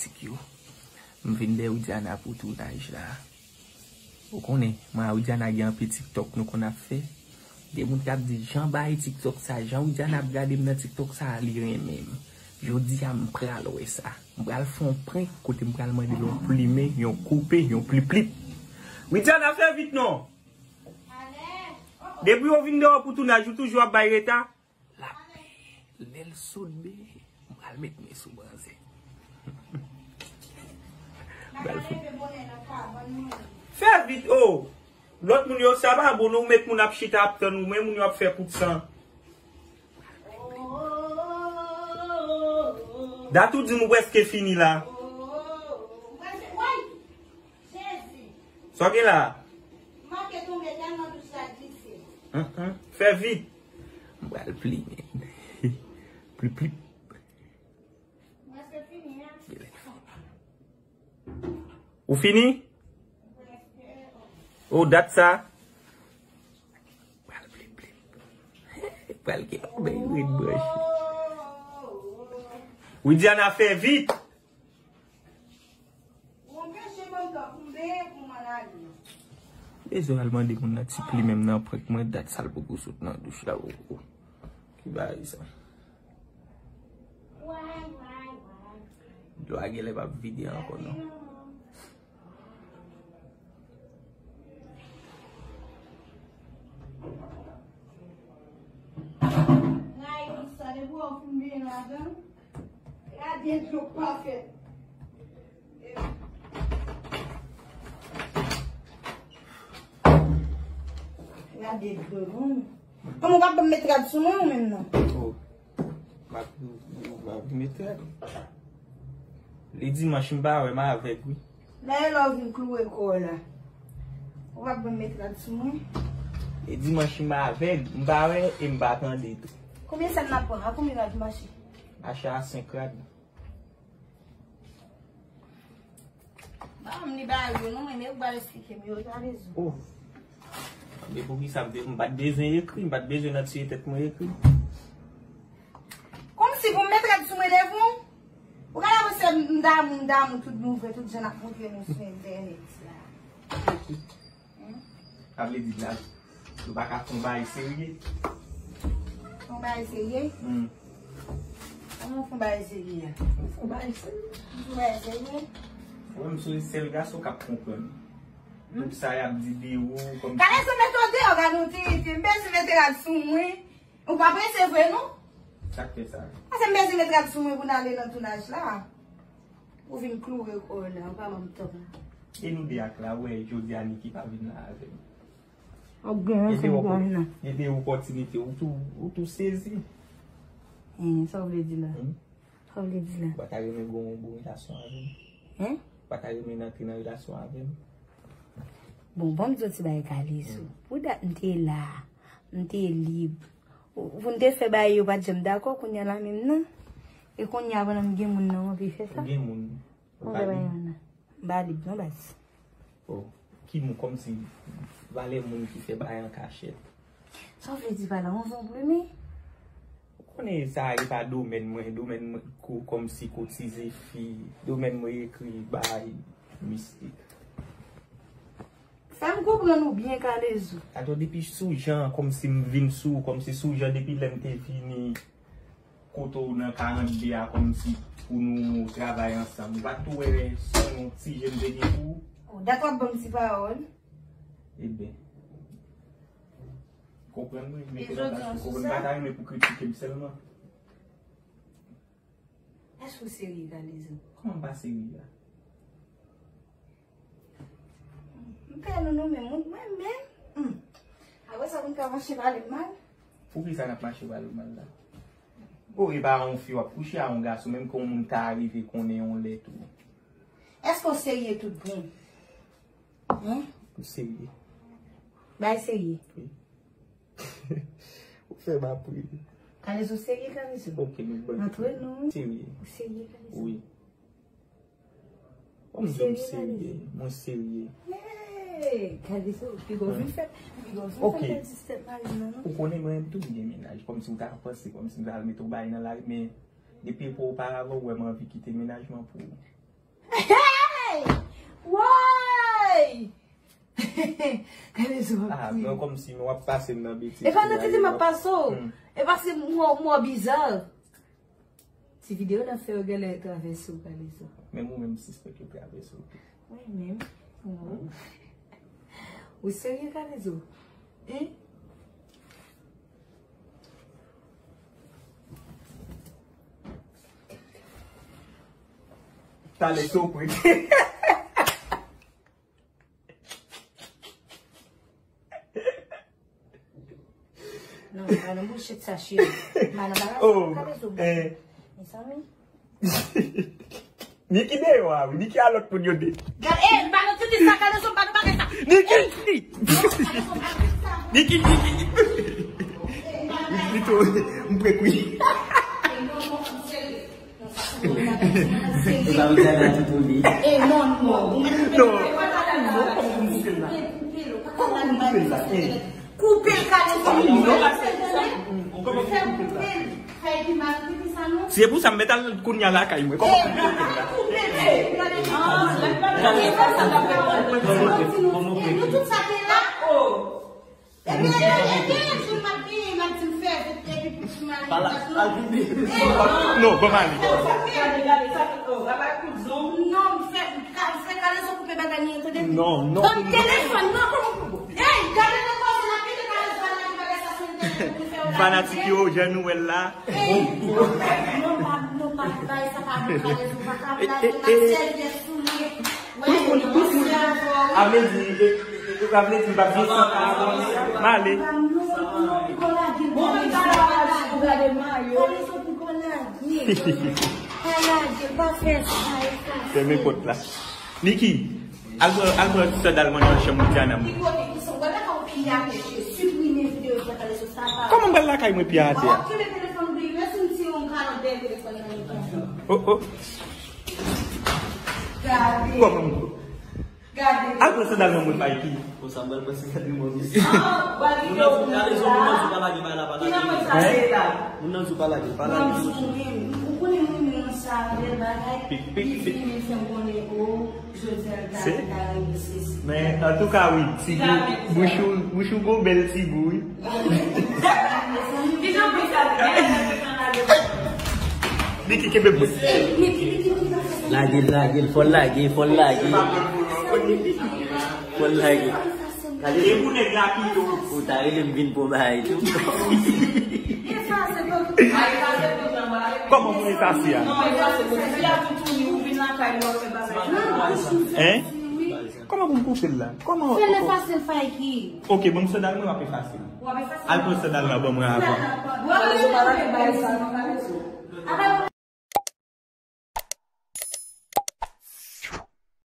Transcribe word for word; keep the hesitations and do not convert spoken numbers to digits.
Tik yo. M vin dèyè Widiana pou tounaj la. Ou konnen, mwen a Widiana gen anpil TikTok nou konn ap fè. Gen moun k ap di, "Jan bay TikTok sa, jan Widiana ap gade m nan TikTok sa, li renmen m." Jodi a, m pral wè sa. M pral fè yon prank kote m pral mande l yon plimen, yon koupe, yon pliplip. Widiana, fè vit non! Depi w vin dèyè pou tounaj, ou toujou ap bay reta? Lapè, lè l sot byen, m pral met men sou manzè. M pral fout. Fè vit, oh! Lòt moun yo, sa pa bon, non, ou met moun ap chita ap tann ou, men moun yo ap fè kout san. Dat ou di m ou prèske fini la. Sa w gen la? Hum, hum. Fè vit. M pral plimen. Plip, plip. Ou fini? Ou dat sa? Pral plip, plip. Pral gen yon bèl red branche. Widiana, fè vit. Bezwen al mande moun nan ti plimen m nan prank mwen, dat sa l poko sot nan douch la poko. Ki bagay sa? Dlo a genlè p ap vide ankò non. Gade dlo pafè. Gade dlo non. Kòman w ap ban m met rad sou mwen ou menm non? Oh. M ap, m ap met rad. Li dimanch m pa wè, m avèg wi. Dayè lè w vin kloure kò w la. Ou p ap ban m met rad sou mwen? E dimanch m avèg, m pa wè e m pa tande tou. Konbyen sèn n ap pran? A konbyen rad mache? Mache a senk rad. Ba m li ba yo non, men ou ba esplike m yo, ta rezon. Oh. Tande poukisa m te, m pa t bezwen ekri, m pa t bezwen nan tiye tèt mwen ekri. Kòmsi pou m met rad sou mwen devan w? Ou ka la panse m damou, m damou tout nouvèl, tout jan n ap montre nou sou entènèt la. Sa vle di la, nou pa ka fè yon bagay serye. Fè yon bagay serye? Hmm. Kòman fè yon bagay serye a? Fè yon bagay serye. Fè yon bagay serye? Mwen, m se sèl gason k ap konprann. Hmm? Tout sa y ap di de ou, kòmsi. Kale sou mete w deyò, gade yon tiriti. M bezwen mete rad sou mwen. Ou pa prese vre non? Sa k fè sa? Paske m bezwen met rad sou mwen pou n ale nan tounaj la. Ou vin kloure kò w la, ou pa ban m tan. E nou de ak la, ou wè jodi a Niki pa vin la avè m. Ap gen yon sèl gaz la. Gen de opòtinite, ou tou, ou tou sezi. Hen, sa w vle di la? Hmm? Sa w vle di la? Ou pa ta renmen gen yon bon relasyon avè m? Hen? Ou pa ta renmen antre nan relasyon avè m? Bon, ban m di w ti bagay Kalezo. Hmm. Pou dat m te la, m te lib. Ou, pou n te fè bagay yo pa t janm dakò, kounye a la menm nan. E kounye a pandan m gen moun nan, w anvi fè sa? Ou gen moun. Ou pa lib? M pa lib non baz. Oh, ki moun kòmsi valè moun ki fè bagay an kachèt? Sa w vle di pa la, yon zonblemen? Ou konnen sa e pa domèn mwen, domèn mwen ko, kòmsi kotize fi, domèn mwen ekri bay mistik. Fè m konprann ou byen, Kalezo. Atò, depi sou jan, kòmsi m vin sou, kòmsi sou jan, depi lè m te vini kote w nan karant de a, kòmsi pou nou travay ansanm. Ou pa t tou wè se yon ti je m te gen pou ou? Oh, dat w ap ban m ti pawòl. Ebyen, konprann mwen, mete nan plas pou konprann. M pa ta renmen pou kritike m sèlman. Èske w serye, Kalezo? Kòman m pa serye a? M pè nou, nou menm, mwen, mwen menm. Hmm. Apre sa, pou n ka mache pale m mal? Poukisa n ap mache pale w mal la? O, e pa yon fi w ap kouche a yon gason, menm ke yon moun ta rive konnen yon lè tou. Èske w serye tout bon? Hen? M serye. Bay serye. Wi. Ou fè m ap ri. Kalezo serye, Kalezo. Ok, nou bon. Antre nou. Serye. Ou serye, Kalezo? Wi. Ou m di w m serye. Mwen serye. Hey, Kalezo, piga w vin fè, piga w vin fè pèdi tèt mari m nan, non. Ou konnen mwen menm tou m gen mennaj. Kòmsi w ta panse, kòmsi m ta al mete w bagay nan lari, men depi epòk oparavan, ou wè m anvi kite mennaj mwen pou ou. Hey! Woy! Kalezo ap Ah, kriye. Mwen kòmsi mwen w ap pase m nan betiz. E pa nan tete m ap pase w. Hmm. E pase mwen, mwen biza. Ti videyo n ap fè yo genlè travèse w, Kalezo. Menm ou menm sispèk yo travèse w tou. Mwen menm. Oh. Ou serye, Kalezo? Hein? Talè sou pwen. Non, pa nan bouchèt sa, cheri. Pa nan bagay sa, Oh, Kalezo. Eh. Mezanmi. Niki deyò a, wi. Niki a lòt moun yo de. Gade, eh, pa nan titi sa, Kalezo, pa nan bagay sa. Niki! Niki, Niki! Li tou, m prek wi. Ou pa vle al nan tout moun li. Eh, non, non. Non. Koupe l, Kalezo. Fè koupe l. Fè epi mal, epi sa non. Se pou sa m mèt al kounye a lakay mwen. Kòman pou m koupe l la? Koupe l. Nou tout sa te la. Ebyen, ebyen, jou m ap genyen, m ap di m fè vit, epi pou ti mari. Pala, al vin. Non, ban m ale. Non, m fè, ka, fè Kalezo koupe bagay li an, tande? Non, non. Ban m telefòn, non, kòman pou. Ey, gade nan kòman l ap kite Kalezo al lage bagay sa sou entènèt pou fè yo lage. Fanatik yo, jan nou wè l la. Ey, non, pa, non, pa bay sa, pa bay Kalezo, pa ka lage, pa sèvyèt sou li. Tout moun, tout moun. A vle di, e, e, e, a vle di, m p ap gen san pa avan. M ale. Fèmen pòt la. Niki, al pran, al pran sandal mwen nan chanm Diana mwen. Kòman m pral lakay mwen pye atè a? Oh, oh. Kòman m Gade. Al pran sandal nan men Mikey. Bon, sa m pral pran sandal nan men misye. Ah, w ap di yo pou la. Moun nan di w pa lage, pa la, pa lage. Ki nan mwen sa se la? Moun nan di w pa lage, pa lage. Ou konnen moun nan sa, bèl bagay. Pik, pik, pik. Li vini fè m konnen, o, jodi a l ta, ta regle sesi. Men, antouka, wi, ti gou, bouch ou, bouch ou gon bèl ti gou, wi. Niki, kenbe bout. Lage l, lage l, fò l lage, fò l lage. Fò l lage. Ou ta rele m vin pran bagay tou. Kòman pou efase a? Hein? Kòman pou m koupe l la? Kòman? Fè l efase l, Mikey. Ok, ban m sandal mwen, w ap efase l. W ap efase l. Al pran sandal la ban mwen avan. W ap efase l.